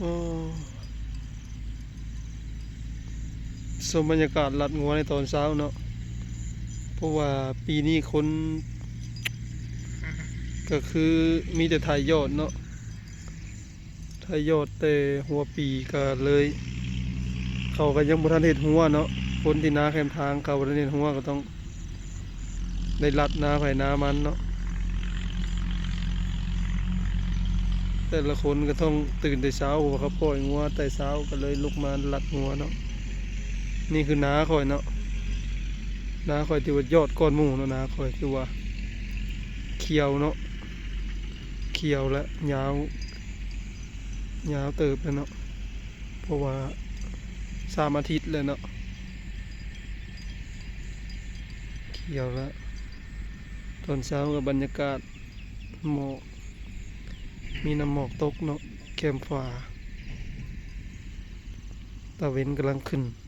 ອໍ ຊົມບັນຍາກາດລັດງົວໃນຕອນເຊົ້າເນາະ ເພາະວ່າປີນີ້ຄົນກະຄືມີແຕ່ໄຖຢອດເນາະ ໄຖຢອດແຕ່ຫົວປີກະເລີຍ ເຂົາກະຍັງບໍ່ທັນເຮັດຮົ້ວເນາະ ຄົນທີ່ນາແຄມທາງເຂົາບໍ່ທັນເຮັດຮົ້ວກະຕ້ອງ ໄດ້ລັດນາໃຜນາມັນເນາະ ແຕ່ລະຄົນກະຕ້ອງຕື່ນແຕ່ເຊົ້າ ເພາະວ່າເຂົາປ່ອຍງົວແຕ່ເຊົ້າ ກະເລີຍລຸກມາລັດງົວເນາະ ນີ້ຄືນາຂ້ອຍເນາະ ນາຂ້ອຍຖືວ່າຍອດກ່ອນໝູ່ເນາະ ນາຂ້ອຍຖືວ່າຂຽວເນາະ ຂຽວແລະຍາວ ຍາວເຕີບແລ້ວເນາະ ເພາະວ່າສາມອາທິດແລ້ວເນາະ ຂຽວແລ້ວ ຕອນເຊົ້າກະບັນຍາກາດໝອກ ມີນ້ຳໝອກຕົກເນາະ ແຄມຟ້າ ຕາເວັນກຳລັງຂຶ້ນ.